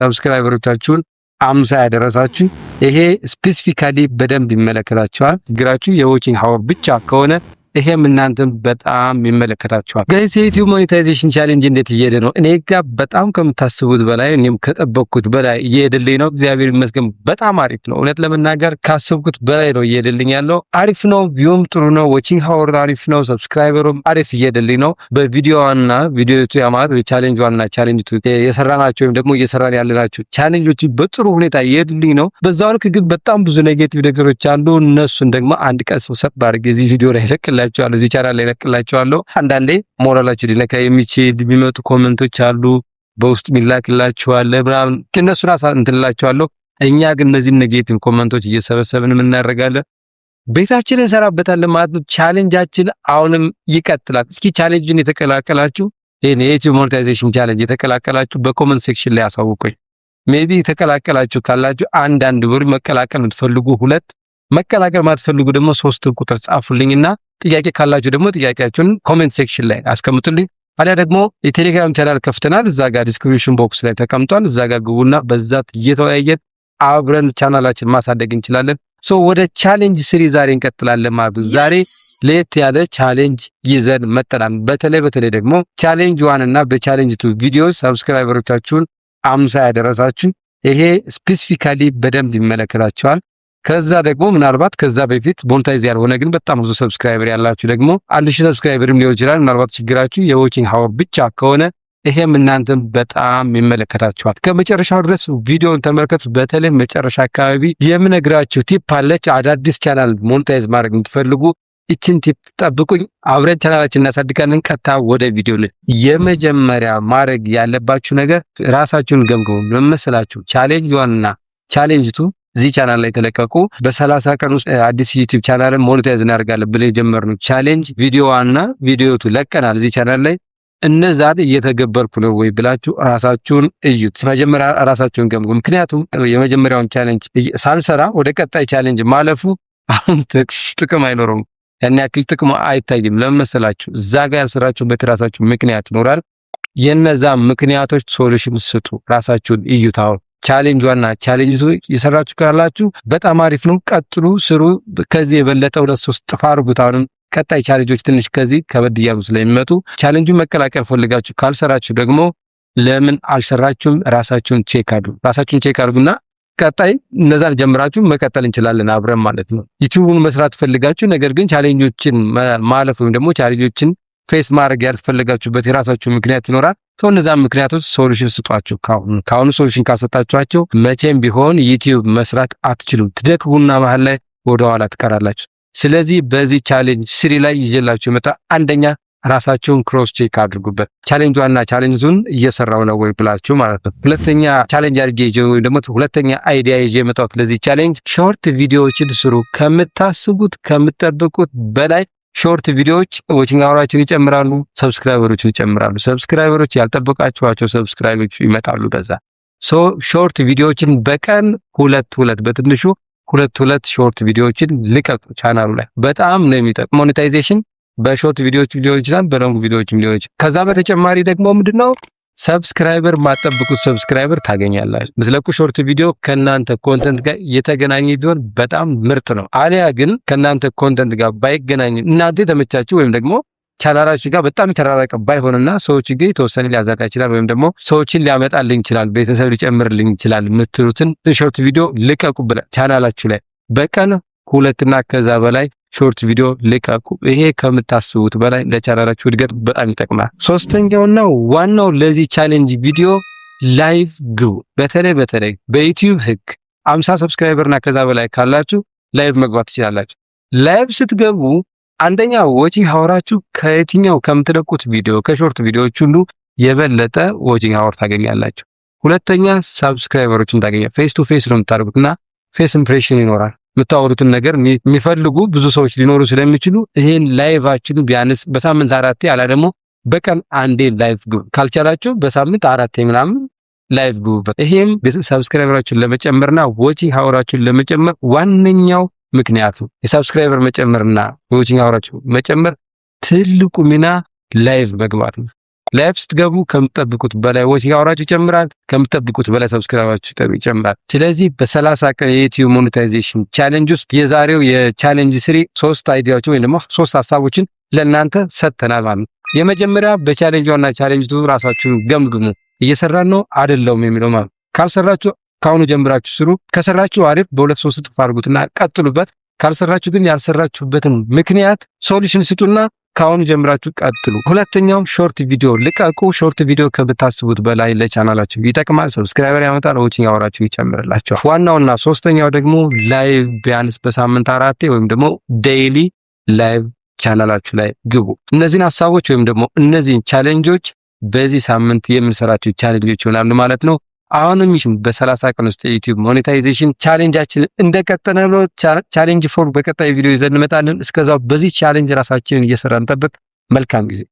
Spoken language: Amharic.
Subscriber ኦቻችሁን 50 ያደረሳችሁ ይሄ specifically በደንብ ይመለከታችኋል። ችግራችሁ የ watching hour ብቻ ከሆነ ይሄም እናንተም በጣም ይመለከታችኋል። Guys፣ የዩቲዩብ monetization challenge እንዴት እየሄደ ነው? እኔ ጋ በጣም ከምታስቡት በላይ፣ እኔም ከጠበቅኩት በላይ እየሄደልኝ ነው። እግዚአብሔር ይመስገን፣ በጣም አሪፍ ነው። እውነት ለመናገር ካሰብኩት በላይ ነው እየሄደልኝ ያለው። አሪፍ ነው። View ም ጥሩ ነው። Watching hour አሪፍ ነው። Subscriber ኡም አሪፍ እየሄደልኝ ነው። በ video one ና video two፣ ያማር challenge one ና challenge two የሰራናቸው ወይም ደግሞ እየሰራን ያለናቸው challenge ኦች በጥሩ ሁኔታ እየሄዱልኝ ነው። በዛው ልክ ግን በጣም ብዙ negative ነገሮች አሉ። እነሱን ደግሞ አንድ ቀን ሰብሰብ አድርጌ እዚህ ቪዲዮ ላይ እለቅላችኋለሁ፣ እዚህ ቻናል ላይ እለቅላችኋለሁ። አንዳንዴ ሞራላችሁ ሊነካ የሚችል የሚመጡ comment ኦች አሉ፣ በውስጥ የሚላክላችኋል ምናምን፣ እነሱን እንትንላችኋለሁ። እኛ ግን እነዚህን negative comment ኦች እየሰበሰብን እናደርጋለን፣ ቤታችንን እንሰራበታለን ማለት ነው። Challenge ኣችን አሁንም ይቀጥላል። እስኪ challenge ን የተቀላቀላችሁ፣ ይሄን የዩቲዩብ monetization challenge የተቀላቀላችሁ በ comment section ላይ አሳውቁኝ። Maybe የተቀላቀላችሁ ካላችሁ አንድ አንድ ብር፣ መቀላቀል የምትፈልጉ ሁለት፣ መቀላቀል ማትፈልጉ ደግሞ ሶስት ቁጥር ጻፉልኝና ጥያቄ ካላችሁ ደግሞ ጥያቄያችሁን comment section ላይ አስቀምጡልኝ። አሊያ ደግሞ የቴሌግራም ቻናል ከፍተናል። እዛ ጋር description box ላይ ተቀምጧል። እዛ ጋር ግቡና በዛ እየተወያየን አብረን ቻናላችን ማሳደግ እንችላለን። So ወደ challenge three ዛሬ እንቀጥላለን ማለት ነው። ዛሬ ለየት ያለ challenge ይዘን መጥተናል። በተለይ በተለይ ደግሞ challenge one እና በ challenge two ቪዲዮ subscriber ኦቻችሁን 50 ያደረሳችሁ ይሄ specifically በደንብ ይመለከታችኋል። ከዛ ደግሞ ምናልባት ከዛ በፊት monetize ያልሆነ ግን በጣም ብዙ subscriber ያላችሁ ደግሞ፣ 1000 subscriber ም ሊሆን ይችላል። ምናልባት ችግራችሁ የ watching hour ብቻ ከሆነ ይሄም እናንተም በጣም ይመለከታችኋል። ከመጨረሻው ድረስ ቪዲዮውን ተመልከቱ። በተለይ መጨረሻ አካባቢ የምነግራችሁ tip አለች። አዳዲስ channel monetize ማድረግ የምትፈልጉ ይችን tip ጠብቁኝ። አብረን ቻናላችን እናሳድጋለን። ቀጥታ ወደ ቪዲዮ። የመጀመሪያ ማድረግ ያለባችሁ ነገር ራሳችሁን ገምግሙ። ለመሰላችሁ challenge one እና challenge two እዚህ ቻናል ላይ የተለቀቁ፣ በ30 ቀን ውስጥ አዲስ ዩቲዩብ channel ን monetize እናደርጋለን ብለን የጀመርነው challenge video one እና video two ለቀናል እዚህ ቻናል ላይ። እነዛን እየተገበርኩ ነው ወይ ብላችሁ ራሳችሁን እዩት። መጀመሪያ ራሳችሁን ገምግሙ። ምክንያቱም የመጀመሪያውን challenge ሳንሰራ ወደ ቀጣይ challenge ማለፉ አሁን ጥቅም አይኖረውም። ያን ያክል ጥቅሙ አይታይም። ለምን መሰላችሁ? እዛ ጋር ያልሰራችሁበት የራሳችሁ ምክንያት ይኖራል። የነዛ ምክንያቶች solution ስጡ። ራሳችሁን እዩት። አሁን challenge one ና challenge two የሰራችሁ ካላችሁ በጣም አሪፍ ነው። ቀጥሉ፣ ስሩ። ከዚህ የበለጠ ሁለት ሶስት ጥፍ አድርጉት። አሁንም ቀጣይ challenge ኦች ትንሽ ከዚህ ከበድ እያሉ ስለሚመጡ challenge ኡን መቀላቀል ፈልጋችሁ ካልሰራችሁ ደግሞ ለምን አልሰራችሁም? ራሳችሁን check አድርጉ። ራሳችሁን check አድርጉና ቀጣይ እነዛን ጀምራችሁ መቀጠል እንችላለን አብረን ማለት ነው። ዩቲዩቡን መስራት ፈልጋችሁ ነገር ግን challenge ኦችን ማለፍ ወይም ደግሞ challenge ኦችን face ማድረግ ያልፈለጋችሁበት የራሳችሁ ምክንያት ይኖራል። እነዛን ምክንያቶች solution ስጧቸው። ካሁኑ solution ካልሰጣችኋቸው መቼም ቢሆን ዩቲዩብ መስራት አትችሉም። ትደክሙና መሀል ላይ ወደኋላ ትቀራላችሁ። ስለዚህ በዚህ challenge three ላይ ይዤላችሁ የመጣ አንደኛ ራሳችሁን cross check አድርጉበት። Challenge one ና challenge two ን እየሰራው ነው ወይ ብላችሁ ማለት ነው። ሁለተኛ challenge አድርጌ ይዤ ወይም ደግሞ ሁለተኛ idea ይዤ የመጣሁት ለዚህ challenge short ቪዲዮዎችን ስሩ። ከምታስቡት ከምትጠብቁት በላይ short ቪዲዮዎች watching hour ኣችሁን ይጨምራሉ፣ subscriber ኦችን ይጨምራሉ። Subscriber ኦች፣ ያልጠበቃችኋቸው subscriber ኦች ይመጣሉ በዛ። So short ቪዲዮዎችን በቀን ሁለት ሁለት፣ በትንሹ ሁለት ሁለት short ቪዲዮዎችን ልቀቁ ቻናሉ ላይ፣ በጣም ነው የሚጠቅም። Monetization በ short ቪዲዮዎች ሊሆን ይችላል፣ በ long ቪዲዮዎችም ሊሆን ይችላል። ከዛ በተጨማሪ ደግሞ ምንድነው፣ subscriber ማትጠብቁት subscriber ታገኛላችሁ። ምትለቁ short ቪዲዮ ከእናንተ content ጋር የተገናኘ ቢሆን በጣም ምርጥ ነው። አሊያ ግን ከእናንተ content ጋር ባይገናኝ፣ እናንተ የተመቻችሁ ወይም ደግሞ ቻናላችሁ ጋር በጣም የተራራቀ ባይሆንና ሰዎች ግን የተወሰነ ሊያዛጋ ይችላል ወይም ደግሞ ሰዎችን ሊያመጣልኝ ይችላል፣ ቤተሰብ ሊጨምርልኝ ይችላል የምትሉትን short ቪዲዮ ልቀቁ ብለ ቻናላችሁ ላይ በቀን ሁለትና ከዛ በላይ short ቪዲዮ ልቀቁ። ይሄ ከምታስቡት በላይ ለቻናላችሁ እድገት በጣም ይጠቅማል። ሶስተኛውና ዋናው ለዚህ challenge ቪዲዮ live ግቡ። በተለይ በተለይ በዩቲዩብ ህግ 50 subscriber እና ከዛ በላይ ካላችሁ live መግባት ትችላላችሁ። Live ስትገቡ አንደኛ watching hour ኣችሁ ከየትኛው ከምትለቁት ቪዲዮ፣ ከ short ቪዲዮዎች ሁሉ የበለጠ watching hour ታገኛላችሁ። ሁለተኛ subscriber ኦችን ታገኛ፣ face to face ነው የምታደርጉት እና face impression ይኖራል። የምታወሩትን ነገር የሚፈልጉ ብዙ ሰዎች ሊኖሩ ስለሚችሉ ይህን live ኣችሁን ቢያንስ በሳምንት አራቴ አላ ደግሞ በቀን አንዴ live ግቡ። ካልቻላችሁ በሳምንት አራቴ ምናምን live ግቡበት። ይሄም subscriber ኣችሁን ለመጨመርና watching hour ኣችሁን ለመጨመር ዋነኛው ምክንያት ነው። የ subscriber መጨመርና watching hour ኣችሁ መጨመር ትልቁ ሚና live መግባት ነው። Live ስትገቡ ከምትጠብቁት በላይ watching hour ኣችሁ ይጨምራል። ከምትጠብቁት በላይ subscribe ኣችሁ ይጨምራል። ስለዚህ በ30 ቀን የ YouTube monetization challenge ውስጥ የዛሬው የ challenge 3 ሶስት idea ዎችን ወይም ደግሞ ሶስት ሀሳቦችን ለእናንተ ሰጥተናል ማለት ነው። የመጀመሪያ በ challenge 1 ና challenge 2 ራሳችሁን ገምግሙ። እየሰራን ነው አይደለውም የሚለው ማለት። ካልሰራችሁ ከአሁኑ ጀምራችሁ ስሩ። ከሰራችሁ አሪፍ፣ በሁለት ሶስት እጥፍ አድርጉትና ቀጥሉበት። ካልሰራችሁ ግን ያልሰራችሁበትን ምክንያት solution ስጡና ከአሁኑ ጀምራችሁ ቀጥሉ። ሁለተኛው short video ልቀቁ። Short video ከምታስቡት በላይ ለቻናላችሁ ይጠቅማል። Subscriber ያመጣል፣ watching hour ኣችሁ ይጨምርላችኋል። ዋናውና ሶስተኛው ደግሞ live ቢያንስ በሳምንት አራቴ ወይም ደግሞ daily live ቻናላችሁ ላይ ግቡ። እነዚህን ሀሳቦች ወይም ደግሞ እነዚህን challenge ኦች በዚህ ሳምንት የምንሰራቸው challenge ኦች ይሆናሉ ማለት ነው። አሁንም በ30 ቀን ውስጥ የ YouTube monetization challenge ኣችን እንደቀጠለ ነው። Challenge 4 በቀጣይ ቪዲዮ ይዘን እንመጣለን። እስከዛው በዚህ challenge ራሳችንን እየሰራን እንጠብቅ። መልካም ጊዜ።